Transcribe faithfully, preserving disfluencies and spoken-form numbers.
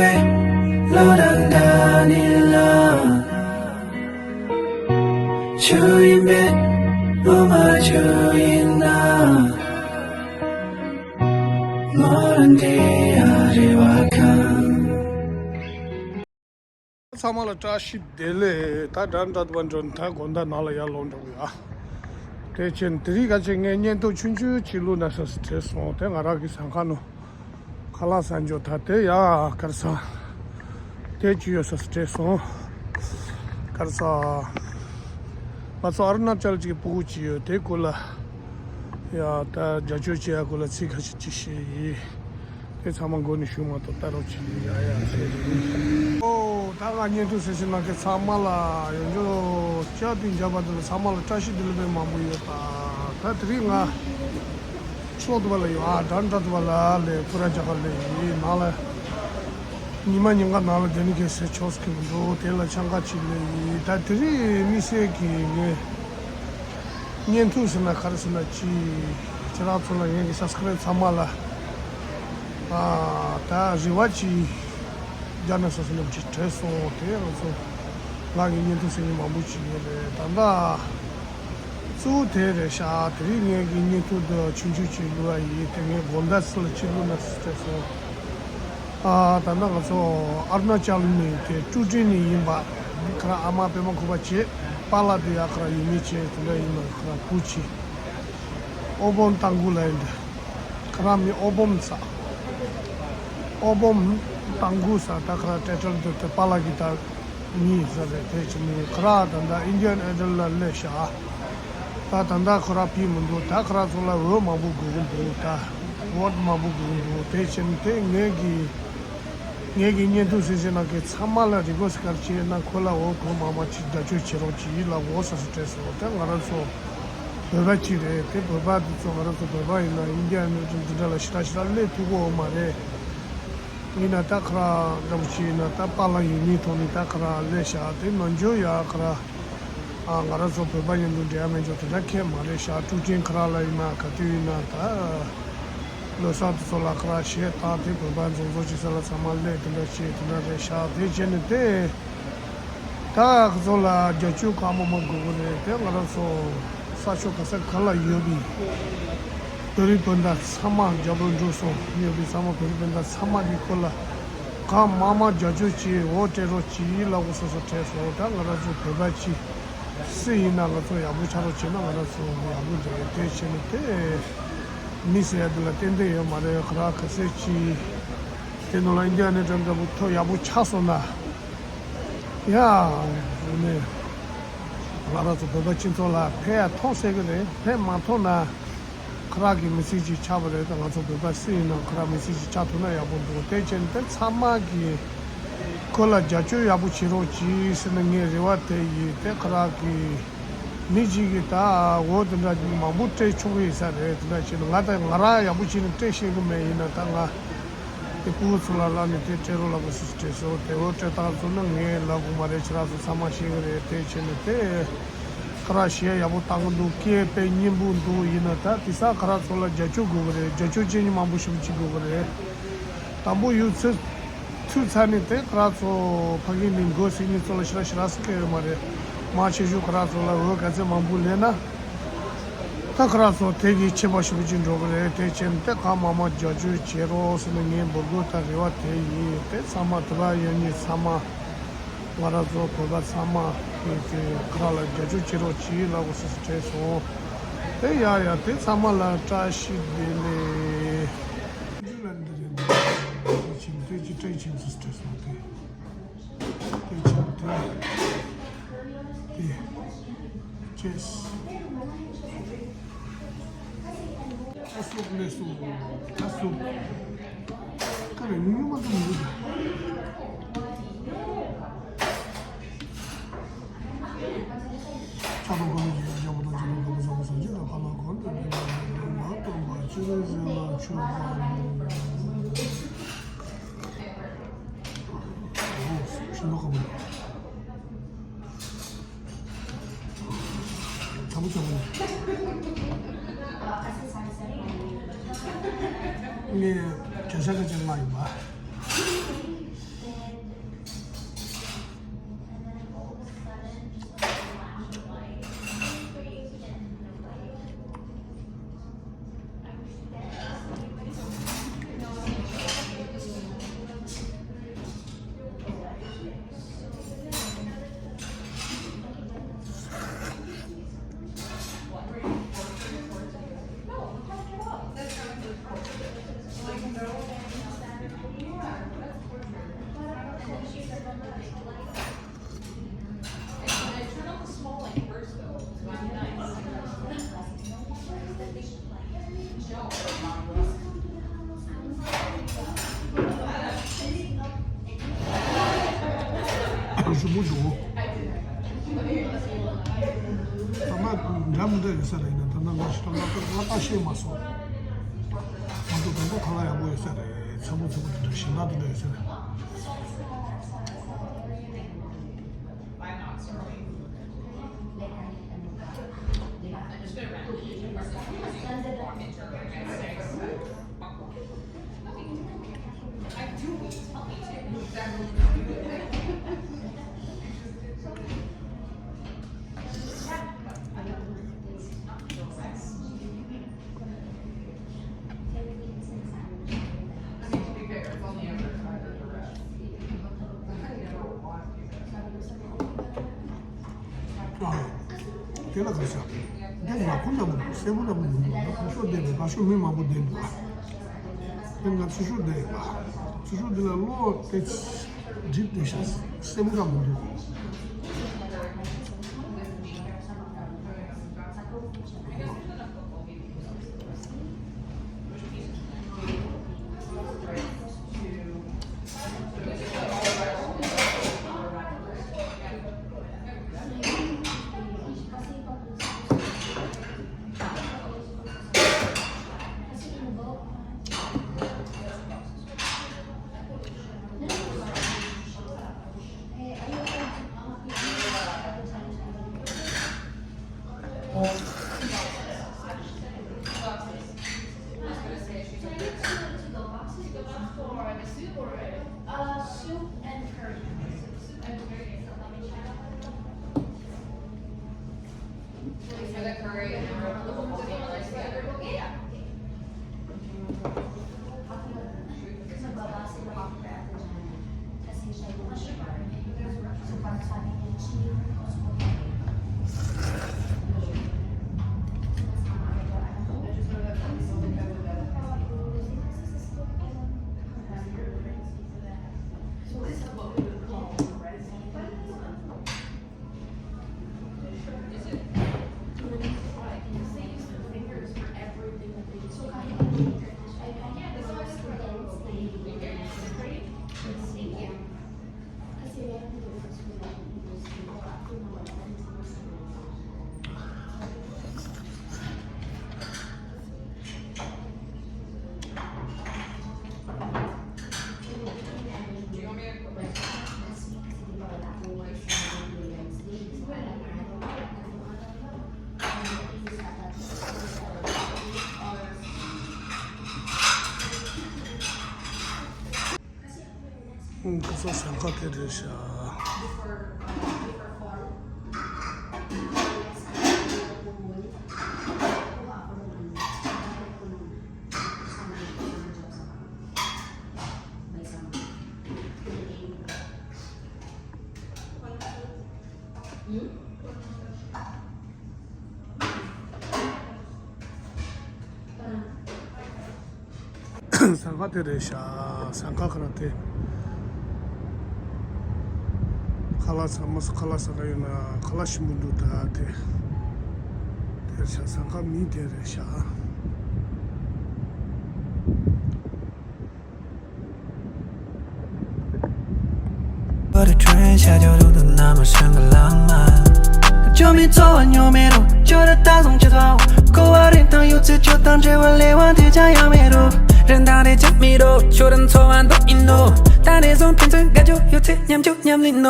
བློ་དང་འདྲ་ནི་ལ། ཆུ་ཡིན་པས་བློ་མ་ཆུ་ཡིན་ན། མོ་རང་དེ་ཡ་རེ་བ་ཁང་། ཚང་མ་ལ་བཀྲ་ཤིས་བདེ་ལེགས། ད་འདྲ་འདྲ་བ་འགྲོ་ད་དགོང་དག་ནང་ལ་ཡར་ལོག་འགྲོ་གི་ཡ། དེ་ཕྱིན་དེ་རིང་ག་ཅིག་ངས་བརྙན་ཐུང་ཆུང་ཆུང་ཅིག་བླུགས་ན་ས་སུ་བྲེལ་སོང་། དེ་ང་རང་གི་ཟ་ཁང་ནང་ཁ་ལག་ཟ་འཇོག་ད་དེ་ཡ་གར་ས་དེ་ཅི་ཡོད་ས་སུ་བྲེལ་སོང་། གར་ས་ང་ཚོ་ཨ་རུ་ན་ཅལ་གྱི་ཕྲུ་གུ་ཅིག་ཡོད། དེ་སྐོར་ལ་ཡ་ད་རྒྱབ་སྐྱོར་བྱེད་ཡ་སྐོར་ལ་ཚིག་ཁ་ཤས་ཅིག་བཤད་ཡིན། དེ་ཚང་མ་མགོ་ནས་ཞུ་མ་གཏོགས་ལྟ་རོགས་བྱེད་ཡ་ཡ་ཟེར་རེད། ཨོ་ད་ང་བརྙན་ཐུང་གཟིགས་གཟིགས་གནང་མཁན་ཚང་མ་ལ་ཡོང་རྒྱུ་བསྐྱར་དུ་འཇགས་པ་འདི་ལ་ཚང་མ་ལ་བཀྲ་ཤིས་བདེ་ལེགས་དཔེ་མང་པོ་ཡོད་པ། ད་དེ་རིང་ང་ཤོག་ཐུ་བ་ལ་ཡོད། ཨ་འདྲ་འདྲ་ཐུ་བ་ལ་ལས་ཀུ་ར་རྒྱ་གར་ལས་ཡིན་ནང་ལ་ཉི་མ་ཉིན་གང་ནང་ལ་དེ་ནི་ཁེ་སེ་ཆོག་སྐྱིད་པོ་འགྲོ། དེ་ལ་ཆང་ཁ་ཅིག་ལས་ཡིན། ད་དེ་རིང་དམིགས་བསལ་གྱི་ངས་བརྙན་ཐུང་ཟེར་ན་ག་རེ་ཟེར་ན་ཅི། ཁྱེད་རང་ཚོ་ལ་ངེད་ཀྱི་སབ་སི་ཀ་རེབ་ཚང་མ་ལ་ཨ་ད་རེ་བ་ཅིག་རྒྱ་ནས་སོ་སོ་ནས་ཅིག་བྲེལ་སོང་། དེ་ང་ཚོ་ང་གི་བརྙན་ཐུང་ཟེར་མཁན་མང་པོ་ཅིག་ཡོད་རེད། ད་ལྟ་གཙོ་བོ་དེ་རེད་ཤག་དེ་རིང་ངེད་ཀྱི་བརྙན་ཐུང་འདི་ཆུང་ཆུང་ཅིག་བླུགས་པ་ཡིན། དེ་ངས་དགོང་དག་སུ་ལ་ཅིག་བླུགས་ན་བྲེལ་སོང་། ཨ་ད་ལྟ་ང་ཚོ་ཨ་རུ་ན་ཅལ་ནས་དེ་ཀྲུའུ་ཀྲིན་ནས་ཡིན་པ། ཁ་ར་ཨ་མ་པད་མ་ཁུ་པ་བྱས། པཱ་ལགས་དེ་ཡ་ཁ་ར་ཡུལ་མི་བྱས། དེ་འདྲ་ཡིན་ན་ཁ་ར་བུ་བྱས། ཨོ་བོམ་ཏང་གུ་ལ་ཡིན་ད། ཁ་ར་མི་ཨོ་བོམ་ས། ཨོ་བོམ་ཏང་གུ་ས་ད་ཁ་ར་ཏེ་ཊལ་དེ་དེ་པཱ་ལགས་ཀྱི་ད་མི་ས་རེད། དེ་ཕྱིན་ནས་ཁ་ར་ད་ལྟ་ཨིན་ཌི་ཡན་ཨའི་ཌལ་ལ་སླེབས་ཤག་ད་ད་ལྟ་ཁོ་ར་ཕེབས་མི་འདུག་ད་ཁོ་ར་ཚོ་ལ་འོ་མང་པོ་དགོས་ཀྱི་འདུག་ད་ཝོ་ཊི་མང་པོ་དགོས་ཀྱི་འདུག་དེ་ཕྱིན་དེ་ངེད་ཀྱི་ངེད་ཀྱི་བརྙན་ཐུང་གཟིགས་གཟིགས་གནང་མཁན་ཚང་མ་ལ་རི་ཀོ་སི་ཊི་ག་རེ་བྱས་ན་ཁོ་ལ་འོ་ཁོ་མང་མང་ཅིག་རྒྱབ་སྐྱོར་བྱེད་རོགས་གྱིས་ལབ་འོ་ས་སུ་སྤྲད་སོང་། དེ་ང་རང་ཚོ་བོད་པ་གཅིག་རེད། དེ་བོད་པ་འདི་ཚོ་ང་རང་ཚོ་བོད་པ་ཡིན་ན་ཨིན་ཌི་ཡ་ནི་འདི་འདྲ་ལ་ཞེ་དྲག་ཞེ་དྲག་སླེབས་ཐུབ་ཀྱི་ཡོད་མ་རེད། ཡིན་ན་ད་ཁ་ར་འདྲ་པོ་ཅིག་ཡིན་ན་ད་པཱ་ལགས་ཡུལ་མིའི་ཐོག་ནས་ད་ཁ་ར་སླེབས་ཤག་དེ་ནང་ཆོས་ཡ་ཁ་ར་ཨ་ང་རང་ཚོ་བོད་པ་ཡིན་དུས་འབྲེལ་བ་མེད་ཆོག་དེ་འདྲ་ཁྱད་མ་རེད་ཤག་ཀྲུའུ་ཀྲིན་ཁ་ར་ལ་ཡིན་ན་ག་དུས་ཡིན་ན་ད་ལོ་གསར་དུ་ཚོ་ལ་ཁ་ར་གཞས་བཏང་དེ་བོད་པ་འཛོམས་འཛོམས་ཅིག་ས་ལ་ཚང་མ་སླེབས་དེ་འདྲ་བྱས་དེ་འདྲ་རེད་ཤག་དེ་བྱས་ནས་དེ། ད་ཁོ་ཚོ་ལ་རྒྱབ་སྐྱོར་གང་མང་མང་དགོས་ཀྱི་རེད། དེ་ང་རང་ཚོ་ས་ཕྱོགས་ག་ས་ག་ལ་ཡོད་པའི་བོད་རིགས་སྤུན་ཟླ་ཚང་མ་རྒྱབ་རོགས་འགྲོ་སོང་ཡོད་པའི་ཚང་མ་བོད་རིགས་སྤུན་ཟླ་ཚང་མ་གི་སྐོར་ལ་གང་མང་མང་རྒྱབ་སྐྱོར་གྱིས་འོ་སྤྲད་རོགས་གྱིས་ལབ་དགོས་སོ་སོ་སྤྲད་སོང་། ད་ང་རང་ཚོ་བོད་པ་གཅིག་སུ་ཡིན་ན་ང་ཚོ་ཡག་པོ་ཆགས་རོགས་བྱས་ན་ང་རང་ཚོ་ཡག་པོ་རེད། དེ་བྱས་ནས་དེ་མི་ཟེར་ཡ་འདི་ལ་ཏན་ཏན་ཡོད་མ་རེད། ཁ་ར་ག་ཚོད་ཅིག་དེ་ནང་ལ་ཨིན་ཌི་ཡ་ནི་འདྲ་འདྲ་པོ་ཐོ་ཡག་པོ་ཆགས་སོང་ན། ཡ། ནས། ང་རང་ཚོ་བོད་པ་སྤྱི་ཚོགས་ལ་ཕན་ཡ་ཐོགས་སྲིད་ཀྱི་རེད། ཕན་མ་ཐོགས་ན། ཁ་རག་གི་མི་ཚེ་ཅིག་ཆགས་པ་རེད། ད་ང་ཚོ་བོད་པ་སུ་ཡིན་ན་ཁ་རག་མི་ཚེ་ཅིག་ཆགས་ཐུབ་ན་ཡག་པོ་འདུག་དེ་བྱས་ནས་དེ་ཚང་མ་གིས་ཁོ་ལ་རྒྱབ་སྐྱོར་ཡག་པོ་བྱེད་རོགས་གྱིས་ཟེར་ནས་ངས་རེ་བ་དེ་ཡིན། དེ་ཁ་རག་གི་མི་གཅིག་གིས་ད་འོ་དེ་འདྲ་མང་པོ་སྤྲད་ཆོག་གི་ཡིན་ས་རེད། དེ་འདྲ་བྱས་ནས་ང་ད་ང་རང་ཡག་པོ་བྱས་ནས་སྤྲད་ཤེས་ཀྱི་མེད། ཡིན་ན་ད་ང་། དེ་ཕྲུ་གུ་ཚོ་ལ་ལབ་ནས་དེ་སྤྲད་རོགས་ལབ་དགོས་སུ་སྤྲད་སོང་། དེ་འོ་སྤྲད་སྟངས་ཚོ་ནི་ངས་ལབ་དགོས་མ་རེད། ཁྱེད་རང་ཚོ་ཚང་མ་ཤེས་ཀྱི་རེད། དེ་བྱས་ནས་དེ་ཁ་རག་གཞས་ཡག་པོ་བཏང་གི་འདུག་སྐད་དཔེ་སྙན་པོ་འདུག་ཡིན་ན་ད་དེ་སང་ཁ་རག་ཚོ་ལ་རྒྱབ་སྐྱོར་དགོས་ཀྱི་རེད། རྒྱབ་སྐྱོར་བྱེད་མཁན་མང་པོ་ཞེ་པོ་ཅིག་དགོས་ཀྱི་རེད། དང་པོ་ཡུལ་ཚོད་ཚུད་ཚར་ནས་དེ་ཁ་རག་ཚོ་ཕ་གི་ནས་འགོ་ཟིན་ནས་ཚོ་ལ་ཞེ་དྲག་ཞེ་དྲག་སྐད་ཡོད་མ་རེད། མང་ཆེ་ཤོས་ཁ་རག་ཚོ་ལ་འོ་ག་ཚོད་མང་པོ་ལེན་ན། ད་ཁ་རག་ཚོ་དེ་གི་ཁྱད་པར་ཞེ་པོ་ཅིག་འགྲོ་གི་རེད། དེ་བྱས་ནས་དེ་གང་མང་མང་རྒྱབ་སྐྱོར་བྱེད་རོགས་ཟེར་ནས་ངའི་འབོད་སྐུལ་དང་རེ་བ་དེ་ཡིན། དེ་ཚང་མ་དེ་བ་ཡོད་མཁན་ཚང་མ་ང་རང་ཚོ་བོད་པ་ཚང་མ་གི་དེ་ཁ་རག་ལ་རྒྱབ་སྐྱོར་བྱེད་རོགས་གྱིས་ལབ་དགོས་སུ་སྤྲད་སོང་། དེ་ཡ་ཡ་དེ་ཚང་མ་ལ་བཀྲ་ཤིས་བདེ་ལེགས། ཁྱིམ་དེ་ཅི་སྤྲད་ཁྱིམ་སུ་སྤྲད་སོང་དེ། དེ་ཆེན་དེ། དེ། ཅེས། ཨ་སུག་ལེ་སུག་ཨ་སུག་ཀ་རེ་ཉུང་ཉུང་མ་ཙམ་ཡོད། ཆ་དང་གོ་ལ་ཡོད་ཡ་མོ་དང་ཅི་ལ་གོ་ལ་བཟང་བཟང་ཅི་ལ་ཁ་ལ་གོ་ལ་ཡོད་ཡ་མོ་ལ་སྟོན་པ་ཅི་ལ་ཟེར་ལ་ཆོས་པ། ཨོ། ཤིང་ཏོག་ཁ་པོ། ཚ་པོ་ཚ་པོ། ངས་བྱ་ཤ་ཁ་ཅན་མ་ཡིན་པ། ཞུ་མོ་འདུག་ད་མ་འདྲ་མི་འདྲ་ཡོད་ས་རེད་ན། ད་ནང་ང་ཞིག་ད་ང་ད་ང་ད་ཤེས་མ་སོང་། ང་ཚོ་ད་ལྟ་ཁ་ལག་ཡག་པོ་ཡོད་ས་རེད། ཚ་པོ་ཚ་པོ་དེ་འདྲ་ཞིམ་པ་དེ་འདྲ་ཡོད་ས་རེད། དེ་ལ་ག་ཤ། འདི་ང་ཁོ་འདྲ་པོ་འདུག་སེར་པོ་འདྲ་པོ་འདུག་ང་ཕར་ཕྱོགས་བསྡད་པའི་ཕར་ཕྱོགས་མི་མང་པོ་བསྡད་འདུག་དེ་ང་ཚུར་ཕྱོགས་བསྡད་ཡོད་པ། ཚུར་ཕྱོགས་འདི་ལ་གློག་དེ་འགྲིབ་བསྡད་ཤག་སེར་པོ་འདྲ་པོ་འདུག་ཁོ་ཚོ་ཟངས་དཀར་དེ་རེད་ཤག་ཟངས་དཀར་དེ་རེད་ཤག་ཟངས་དཀར་ཁ་ལག་དེ། ཁ་ལག་ཟ་མ་ཟ། ཁ་ལག་ཟ་ག་ཡོད་ན་ཁ་ལག་ཞིམ་པོ་འདུག་ད་དེ། དེ་རེད་ཤག་ཟངས་དཀར་མི་དེ་རེད་ཤག་བར་དུ་ཁྲོན་ཤ་ཇོ་རུ་དུ་ན་མ་ཧྲང་གི་ལང་མ། ཇོ་མི་ཚོ་བ་ཉོ་མེ་རུ་ཇོ་ར་ད་སོང་ཆེ་ཚ་བ། ཀོ་བ་རིན་ཐང་ཡོད་ཚེ་ཇོ་དང་འབྲེལ་བ་ལེ་བ་དེ་ཅང་ཡང་མེ་རུ། རིན་ཐང་རེ་ཅང་མེ་རུ་ཇོ་ར་ཚོ་བ་འདོག་ཨིན་ནོ། ད་རེ་ཟོང་ཕན་ཚུན་དགའ་ཇོ་ཡོད་ཚེ་ཉམ་ཇོ་ཉམ་ལིན་ནོ།